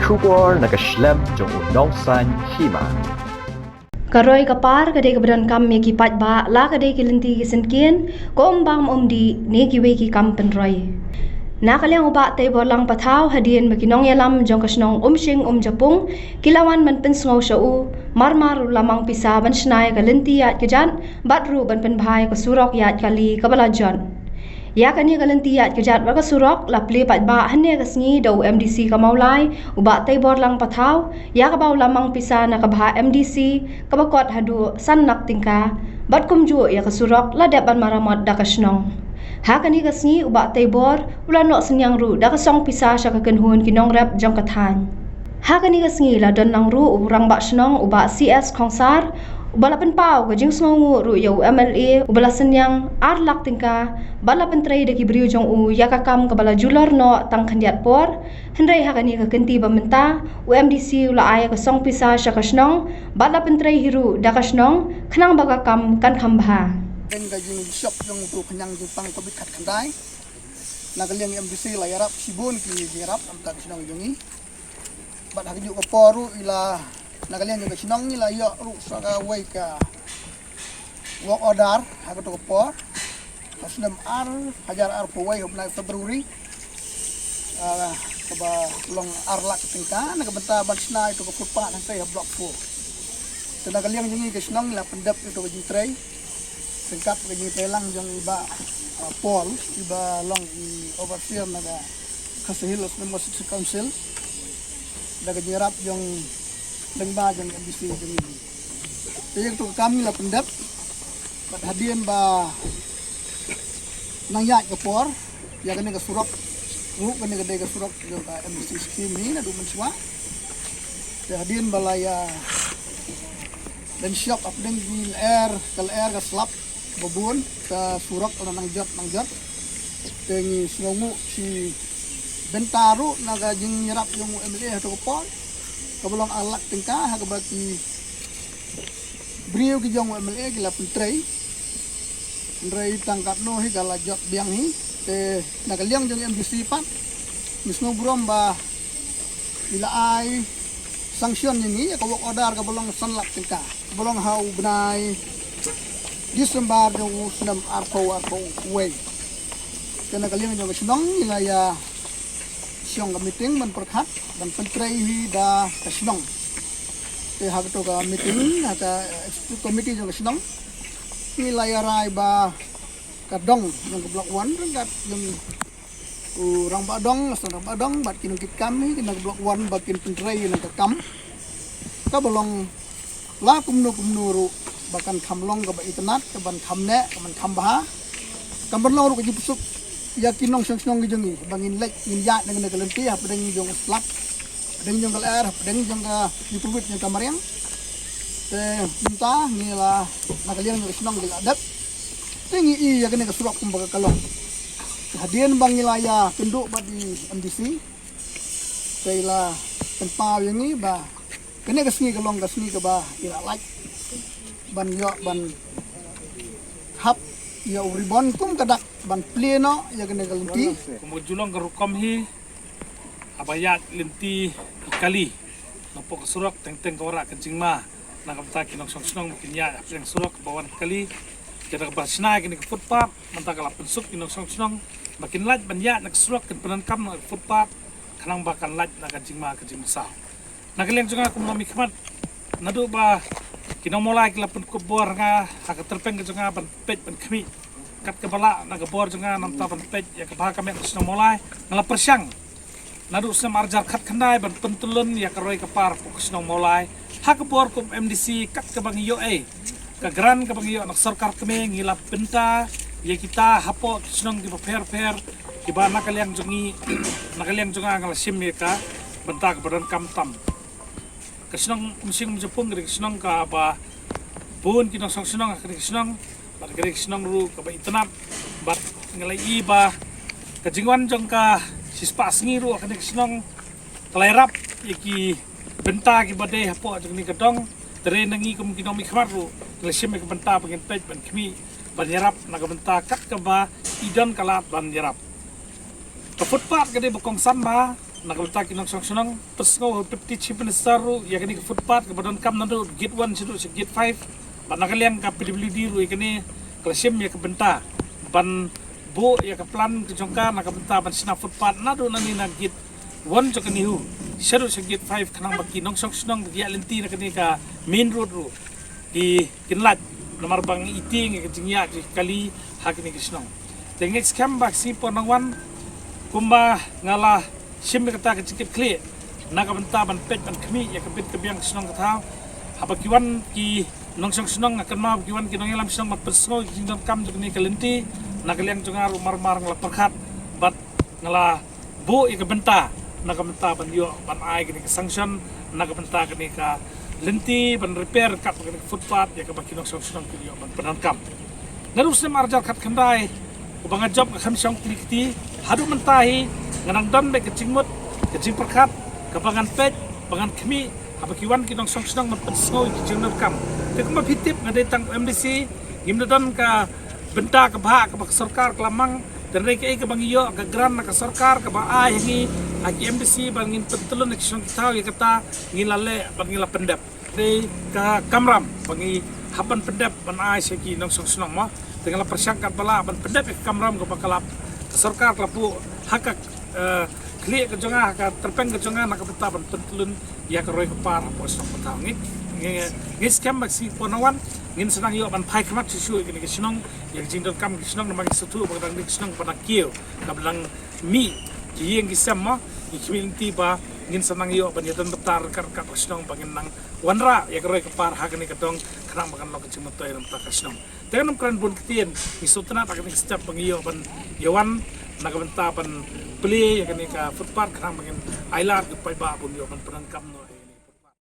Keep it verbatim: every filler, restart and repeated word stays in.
Khubor na ka shlem jong u nongsan hima. Ka roi ka par ka dei kaba donkam ïa ki paidbah, la ka dei ki lynti ki syngkien, ka um bam um dih ne kiwei ki kam pynroi. Na ka liang u Bah Teiborlang Pathaw, hadien ba ki nongïalam jong ka shnong Umshing Umjapung ki la wan ban pynsngew sha u, mar mar u la mang pisa ban shna ïa ka lynti ïaid ka jat bad ruh ban pynbha ïa ka surok ïaid kali kaba la jot. Ïa kane ka lynti ïaid ka jat bad ka surok la plie paidbah hynne ka sngi da u M D C ka Mawlai, u Bah Teiborlang Pathaw, ïa kaba u la mang pisa na ka bhah M D C kaba kot haduh san lak tyngka, bad kumjuh ïa ka surok la dep ban maramot da ka shnong. Ha kane ka sngi u Bah Teibor u la noh synñiang ruh da ka song pisa sha ka kynhun ki nongrep jong ka thaiñ. Ha kane ka sngi la don lang ruh u rangbah shnong u Bah C S Khongsar, uba la pynpaw ka jingsngewnguh ruh ïa u M L A uba la synñiang ar lak tyngka, bad la pyntrei da ki briew jong u ïa ka kam kaba la julor noh tang khyndiat por. Hynrei ha kane ka kynti ba mynta, u M D C u la ai ka song pisa sha ka shnong, bad la pyntrei hi ruh da ka shnong, khnang ba ka kam kan kham bha. Pdeng ka jingshop jong utu u khñiang jingpang Covid khatkhyndai, na ka liang M D C la ïarap shibun ki jingïarap na ka bynta ka shnong jong ngi. Bad ha kajuh ka por ruh i la, na ka liang jong ka shnong ngi la ïoh ruh sa kawei ka work order ha kato ka por. Ha snem ar hajar arphew wei ha u bnai February, ah, kaba long ar lak tyngka na ka bynta ban shna ïa kato ka footpath hangtei ha Block four. Te na ka liang jong ngi ka shnong ngi la pyndep ïa kato ka jingtrei ryngkat ka jingtrei lang jong i Bah, ah, Paul, iba long i overseer na ka Khasi Hills Autonomous District Council, da ka jingïarap jong lyngba jong M D C jong ngi. Te ïa kato ka kam ngi la pyndep, bad hadien ba nang ïaid ka por, ïa kane ka surok ruh, kane ka dei ka surok jong ka M D C scheme hi naduh mynshuwa. Te hadien ba la ïa pynshop hapdeng ki lyer, ka lyer ka slap ba bun, ka surok ka la nang jot nang jot. Te ngi sngewnguh shi bynta ruh na ka jingïarap jong u M L A ha kato ka por, kaba long ar lak tyngka ha kaba ki briew ki jong u M L A ki la pyntrei. Hynrei tang katno hi ka la jot biang hi. Te na ka liang jong M D C pat ngi sngew burom ba i la ai sanction ïa ngi ïa ka work order kaba long san lak tyngka, kaba long ha u bnai December jong u snem arphew arphew wei. Te na ka liang jong ka shnong ngi la ïa shong ka meeting ban pyrkhat ban pyntrei hi da ka shnong. Te ha kato ka meeting, ha ka executive committee jong ka shnong, ngi la ïa rai ba ka dong jong ka Block one ryngkat jong u rangbah dong, la sdang rangbah dong bad ki nongkitkam hi na ka Block one ba kin pyntrei na ka kam kaba long la kumno kumno ruh ba kan kham long kaba itynnad, kaban kham neh, kaban kham bha, kaban long ruh ka jingpynsuk ïa ki nongshong shnong ki jong ngi ba ngin leit ngin ïaid na kane ka lynti hapdeng jong u slap, hapdeng jong ka lyer, hapdeng jong ka jingpynwit jong ka mariang. Te mynta ngi la, na ka liang jong ka shnong ngi la dep. Te ngi i ïa kane ka surok kumba ka long. Hadien ba ngi la ïakynduh bad i M D C, te i la pynpaw ïa ngi ba kane ka sngi ka long ka sngi kaba i la lait ban ïoh ban hap ïa u ribbon kum ka dak ban plie noh ïa kane ka lynti. Kumba ju long ka rukom hi, haba ïaid lynti kali napoh ka surok, teng teng ka wanrah ka jingma na ka bynta ki nongshong shnong ba kin ïaid hapdeng surok ba wan kali. Te da kaba shna ïa kane ka footpath, mynta ka la pynsuk ki nongshong shnong ba kin lait ban ïaid na ka surok, kin pyndonkam na ka footpath, khnang ba kan lait na ka jingma ka jingmynsaw. Na ka liang jong nga kum u nongmihkhmat, naduh ba ki nong Mawlai ki la pynkup bor ha nga ha ka tyrpeng ka jong nga ban peit ban khmih kat kaba lah na ka bor jong nga, namar ban peit ïa ka bha ka miat ka shnong Mawlai, nga la pyrshang naduh snem ar hajar khatkhyndai ban pyntyllun ïa ka roi ka par hapoh ka shnong Mawlai ha ka bor kum M D C kat kaba ngi ïoh ei ka grant kaba ngi ïoh na ka sorkar kmie. Ngi la bynta ïa kita hapoh ki shnong kiba pher pher kiba na ka liang jong ngi, na ka liang jong nga nga la shim ïa ka bynta kaba donkam tam. Ka shnong Umshing Umjapung ka dei ka shnong kaba bun ki nongshong shnong ha ka dei ka shnong, bad ka dei ka shnong ruh kaba itynnad. Bad nga la i ba ka jingwan jong ka shispah sngi ruh ha ka dei ka shnong ka la ïarap ïa ki bynta kiba dei hapoh jong kane ka dong. Te na ngi kum ki nongmihkhmat ruh ngi la shim ïa ka bynta ba ngin peit ban khmih ban ïarap na ka bynta kat kaba i don ka lad ban ïarap. Ka footpath ka dei ba kongsan bha, Na ka bynta ki nongshong shnong, pynsngew ha u Deputy Chief Minister ruh ïa kane ka footpath kaba donkam naduh gate one shaduh sha gate five. Bad na ka liang ka P W D ruh ïa kane ka la shim ïa ka bynta ban buh ïa ka plan ka jong ka na ka bynta ban shna footpath naduh nangne na gate one jong ka NEHU shaduh sha gate five, khnang ba ki nongshong shnong ba ki ïaid lynti na kane ka main road ruh ki kin lait, namar ba ngi ïa tieng ïa ka jingïaid jong ki kali ha kane ka shnong. Te ngeit skhem ba ka sngi por nang wan, kumba nga la shim ïa kata ka jingkitkhlieh na ka bynta ban peit ban khmih ïa ka bit ka biang ka shnong ka thaw, haba ki wan ki nongshong shnong, nga kynmaw ba ki wan ki nongïalam shnong ban pynsngew ïa ka jingdonkam jong kane ka lynti. Na ka liang jong nga ruh mar mar nga la pyrkhat bad nga la buh ïa ka bynta na ka bynta ban ïoh ban ai kane ka sanction na ka bynta kane ka lynti ban repair kat kane ka footpath ïa kaba ki nongshong shnong kin ïoh ban pyndonkam. Naduh u snem ar hajar khatkhyndai, uba nga jop nga kham shong kli kti, haduh mynta hi nga nang don bad ka jingmut, ka jingpyrkhat kaba ngan peit, ba ngan khmih haba ki wan ki nongshong shnong ban pynsngew ïa ki jingdonkam. Te kumba phi tip, nga dei tang u M D C, ngim da don ka bynta ka bhah kaba ka sorkar ka la mang. Te hynrei kaei kaba ngi ïoh ka grant na ka sorkar kaba ai ha ngi ha ki M D C ba ngin pyntlun ïa ki shnong ki thaw, ïa kata ngi la leh bad ngi la pyndep. Dei ka kamram ba ngi hap ban pyndep ban ai sha ki nongshong shnong mo. Te nga la pyrshang katba lah ban pyndep ïa ka kamram kaba ka la, ka sorkar ka la buh ha ka, eh, khlieh ka jong nga, ha ka tyrpeng ka jong nga na ka bynta ban pyntlun ïa ka roi ka par hapoh shnong Pathaw. Ngi, ngi, ngi skhem ba ka sngi por nang wan ngin sa nang ïoh ban phai khmat shuh shuh ïa kane ka shnong, ïa ka jingdonkam ka shnong, namar ngi sngewthuh ba ka dang dei ka shnong ba dang kiew, kaba dang mih ki ïing ki sem mo. Ngi khmih lynti ba ngin sa nang ïoh ban ïadon bynta ryngkat ryngkat ka shnong ba ngin nang wanrah ïa ka roi ka par ha kane ka dong, khnang ba kan long ka jingmyntoi na bynta ka shnong. Te ngam kren bun ktien, ngi sngewtynnat ha kane ka step ba ngi ïoh ban ïa wan na ka bynta ban plie ïa kane ka footpath khnang ba ngin ailad ki paidbah ban ïoh ban pyndonkam noh.